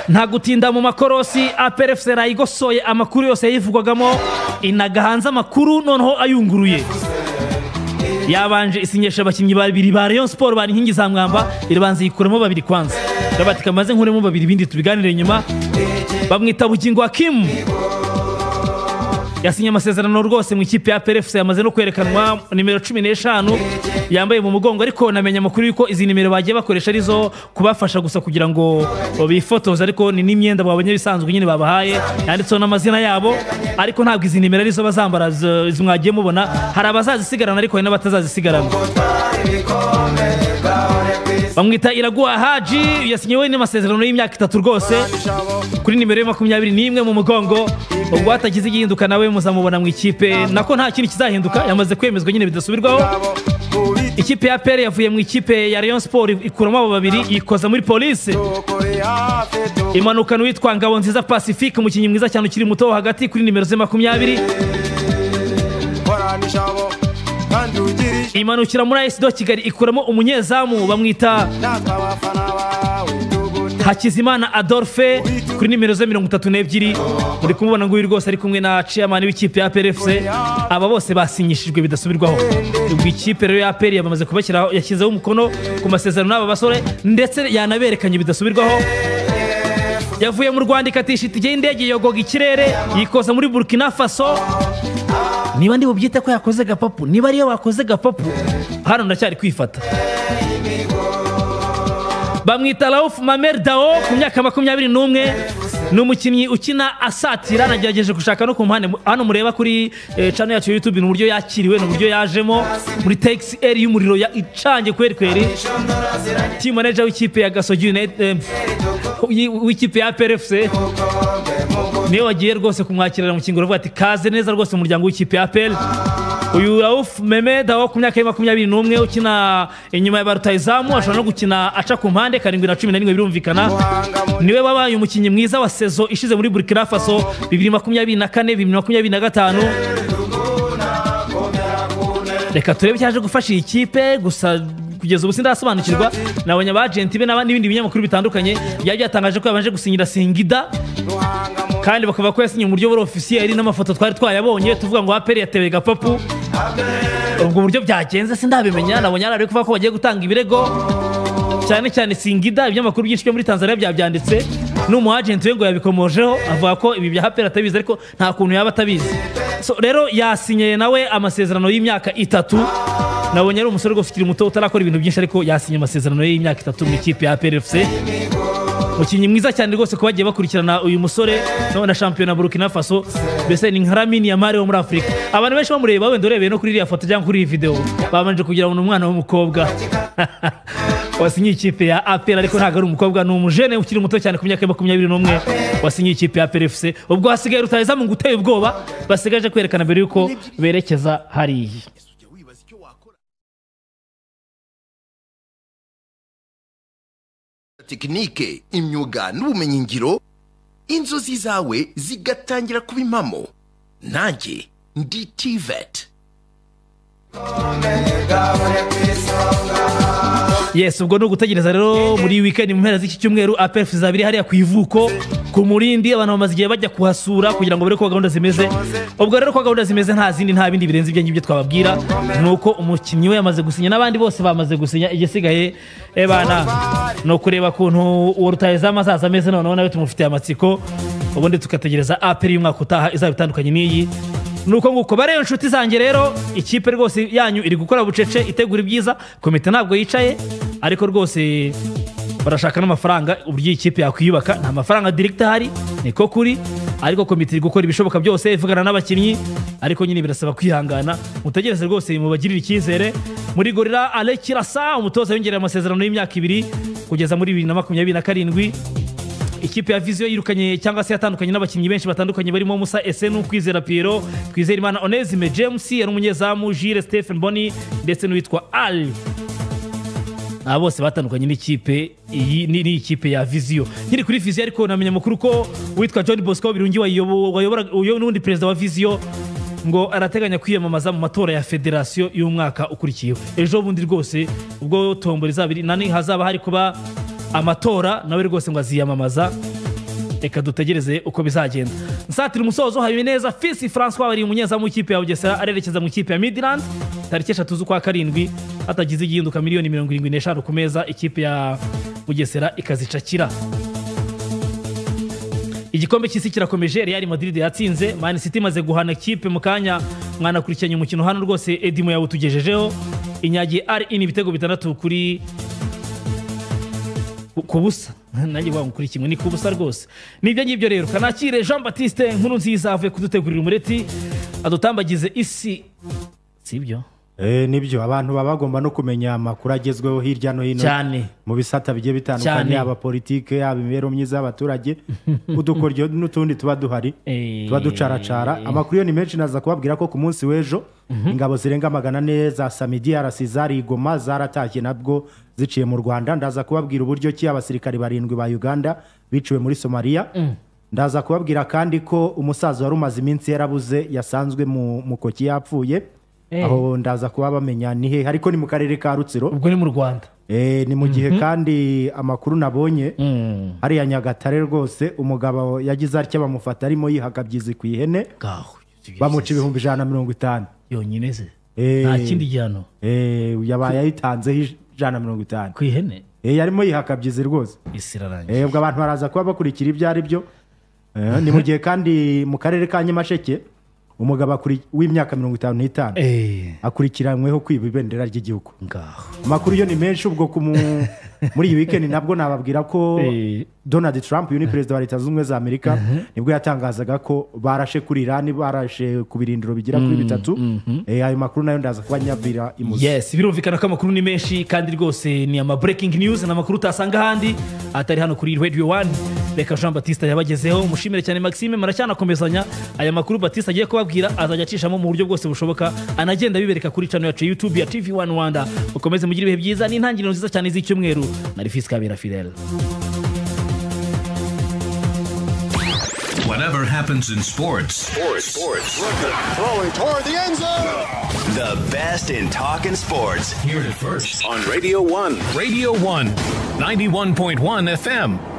Nta gutinda mu makorosi, APR FC rayigosoye amakuru yose yayivugwagamo, inaga hanze amakuru noneho ayunguruye. Yabanje isinyesha abakinnyi babiri ba Rayon Sport bari inkingi za mwamba, irabanza yikuramo babiri kwanza. Rabatika maze nkuremo babiri, ibindi tubiganire nyuma. Bamwita Bugingo Hakim, yasinye amasezerano rwose mu ikipe ya APR FC, yamaze no kwerekanwa nimero 15 yambaye mu mugongo. Ariko namenya amakuru yuko izi nimero bagiye bakoresha arizo kubafasha gusa kugira ngo bifotoze, ariko ni n'imyenda babonye bisanzwe nyine babahaye yanditseho n'amazina yabo, ariko ntabwo izi nimero arizo bazambara izi mwagiye mubona. Hari abazazisigarana ariko hari n'abatazazisigarana. Bamwita Iraguha Haji, yasinyewe n'amasezerano y'imyaka 3 rwose kuri nimero ya 21 mu mugongo. Ubwo hatagize igihinduka nawe muzamubona mu ikipe, nako nta kintu kizahinduka, yamaze kwemezwa nyine bidasubirwaho. Ikipe ya APR yavuye mu ikipe ya Rayon Sport ikuramo abo babiri ikoza muri Police, imanukana uwitwa Ngabonziza Pacifique, umukinnyi mwiza cyane ukiri muto hagati kuri nimero ze 20. Imanukira muri AS do Kigali ikuramo umunyezamu bamwita Hakizimana Adolphe kuri nimero ze 32. Muri kumubona ngo uyu rwose ari kumwe na chairman w'ikipe ya APR FC. Aba bose basinyishijwe bidasubirwaho. Ubwo ikipe rero ya APR yamaze kubashyiraho, yashyizeho umukono ku masezerano n'aba basore ndetse yanaberekanye bidasubirwaho. Yavuye mu Rwanda ikatisha itike y'indege yogoga ikirere yikoza muri Burkina Faso. Niba ndi bubyite ko yakoze gapapu, niba ariyo wakoze gapapu, hano ndacyari kwifata. Bamwita Raouf Mamer Dao ku myaka 21, ni umukinnyi ukina asatira. Nagerageje gushaka no ku mpande hano mureba kuri channel yacu YouTube, ni uburyo yakiriwe, ni uburyo yajemo muri Tex Air y'umuriro icanye kweri kweri. Team manager w'ikipe ya Gasogi United, w'ikipe ya APR FC, niwe wagiye rwose kumwakirira mu kingoro, avuga ati kaze neza rwose mu muryango w'ikipe ya APR. Uyu Raouf Meme Dao ku myaka ya 21 ukina inyuma ya barutayizamu, ashobora no gukina aca ku mpande 7 na 11 birumvikana. Niwe wabaye umukinnyi mwiza wa saison ishize muri Burkina Faso 2024 2025. Reka turebe cyaje gufasha iyi kipe, gusa kugeza ubu sindasobanukirwa. Nabonye abagenti be n'ibindi binyamakuru bitandukanye byari byatangaje ko yabanje gusinyira Singida, kandi bakaba ko yasinye mu buryo buri officiel n'amafoto twari twayabonye tuvuga ngo APR yatewe gapapu. Ubwo buryo byagenze sindabimenya. Nabonye ari kuvuga ko bagiye gutanga ibirego cyane cyane Singida, ibinyamakuru byinshi byo muri Tanzania byabyanditse, n'umu agent we ngo yabikomojeho avuga ko ibi bya APR atabizi, ariko nta kuntu yaba atabizi. So rero yasinye nawe amasezerano y'imyaka 3. Nabonye ari umusore rwose ukiri muto utarakora ibintu byinshi, ariko yasinye amasezerano y'imyaka 3 mu ikipe ya APR FC. Umukinnyi mwiza cyane rwose ko bagiye bakurikirana uyu musore no na shampiyona Burkina Faso, mbese ni nka Lamine Yamal wo muri Afurika. Abantu benshi bamureba wenda urebeye no kuri iriya foto cyangwa kuri iyi video babanje kugira ngo ni umwana w'umukobwa wasinye ikipe ya APR, ariko ntabwo ari umukobwa, ni umujene ukiri muto cyane ku myaka ya 21 wasinye ikipe ya APR FC. Ubwo hasigaye rutahizamu ngo uteye ubwoba basigaje kwerekana mbere yuko berekeza hariya. Tekinike, imyuga n'ubumenyingiro, inzozi zawe zigatangira kuba impamo. Nanjye ndi TVET. Yes, ubwo ni ugutegereza rero muri weekend mu mpera z'iki cyumweru APR FC izaba iri hariya ku ivuko ku Murindi. Abantu bamaze igihe bajya kuhasura kugira ngo barebe ko gahunda zimeze. Ubwo rero ko gahunda zimeze nta zindi, nta bindi birenze ibyo ngibyo twababwira, nuko umukinnyi we yamaze gusinya n'abandi bose bamaze gusinya. Igisigaye ebana no kureba kuntu uwo rutahizamu azaza ameze, noneho nawe tumufitiye amatsiko, ubundi tugategereza APR y'umwaka utaha izaba itandukanye n'iyi. Nuko nguko bareyo inshuti zanjye rero, ikipe rwose yanyu iri gukora bucece itegura ibyiza, komite ntabwo yicaye, ariko rwose barashaka n'amafaranga uburyo ikipe yakwiyubaka. Nta mafaranga direct ahari niko kuri, ariko komite iri gukora ibishoboka byose ivugana n'abakinnyi, ariko nyine birasaba kwihangana. Mutegereze rwose mubagirire icyizere. Muri Gorilla Ale Kirasa umutoza yongereye amasezerano y'imyaka 2 kugeza muri 2027. Ikipe ya Vision yirukanye cyangwa se yatandukanye n'abakinnyi benshi batandukanye barimo Musa Esenu, Kwizera Pierrot, Twizerimana Onesime, James yari umunyezamu, Jules Stephen Boni ndetse n'uwitwa Ali. Aba bose batandukanye n'ikipe iyi ni ikipe ya Vision. Nkiri kuri Vision ariko namenya makuru ko witwa John Bosco Birungi wayobora uyo n'undi perezida wa Vision ngo arateganya kwiyamamaza mu matora ya federation y'umwaka ukurikiyeho. Ejo bundi rwose ubwo tombora izabiri nani hazaba hari kuba amatora, nawe rwose ngo aziyamamaza. Reka dutegereze uko bizagenda. Nsatira umusozo, Habineza Fils Francois wari umunyezamu w'ikipe ya Bugesera arerekeza mu ikipe ya Midland tariki 3 z'ukwa karindwi, hatagize igihinduka miliyoni 75 ku meza, ikipe ya Bugesera ikazicakira. Igikombe cy'isi kirakomeje, Real Madrid yatsinze Man City imaze guhana ikipe mu kanya, mwanakurikiranye umukino hano rwose, Edimo yawutugejejeho, inyagiye Al Ain ibitego 6 kuri ku busa, nanjye wangu kuri kimwe ni ku busa rwose. Nibyo ngibyo rero, kanakire Jean Baptiste Nkuru nziza avuye kudutegurira umureti adutambagize isi, sibyo? Nibyo, abantu baba bagomba no kumenya amakuru agezweho hirya no hino cyane mu bisata bigiye bitandukanye, yaba politike, yaba imibereho myiza y'abaturage, udukoryo n'utundi tuba duhari, tuba ducaracara. Amakuru yo ni menshi, naza kubabwira ko ku munsi w'ejo ingabo zirenga 400 za SAMIDRC zari i Goma zaratashye nabwo ziciye mu Rwanda. Ndaza kubabwira uburyo ki abasirikari 7 ba Uganda biciwe muri Somalia. Ndaza kubabwira kandi ko umusaza wari umaze iminsi yarabuze yasanzwe mu mukoki yapfuye. Aho ndaza kuba bamenya ni he, ariko ni mu karere ka Rutsiro, ubwo ni mu Rwanda. Ni mu gihe kandi amakuru nabonye hariya Nyagatare rwose umugabo yagize atya bamufata arimo yihakabyizi ku ihene, bamuca 150,000 yonyine se, nta kindi gihano. Yabaye ayitanzeho 150 ku ihene, yarimo yihakabyizi rwose, isi irarangiye. Ubwo abantu baraza kuba bakurikira ibyo ari byo. Ni mu gihe kandi mu karere ka Nyamasheke umugabo w'imyaka 55 akurikiranyweho kwiba ibendera ry'igihugu. Amakuru yo ni menshi. Ubwo muri iyi weekend nabwo nababwira ko Donald Trump, uyu ni perezida wa Leta Zunze Ubumwe za Amerika, nibwo yatangazaga ko barashe kuri Iran, barashe ku birindiro bigera kuri 3. Ayo makuru nayo ndaza kuba nyabwira imuzi. Yes, birumvikana ko amakuru ni menshi kandi rwose ni ama breaking news, ni amakuru utasanga ahandi atari hano kuri Radio 1. Reka Jean Baptiste yabagezeho, mushimire cyane Maxime, muracyanakomezanya aya makuru Baptiste agiye kubabwira, azajya acishamo mu buryo bwose bushoboka, anagenda bibereka kuri channel yacu YouTube ya TV1 Rwanda. Mukomeze mugire ibihe byiza n'intangiriro nziza cyane z'icyumweru. Nari Fils Kabera Fidel. Whatever happens in sports, sports. Throwing toward the end zone. The best in talking sports. Hear it first on Radio 1. Radio 1, 91.1 FM.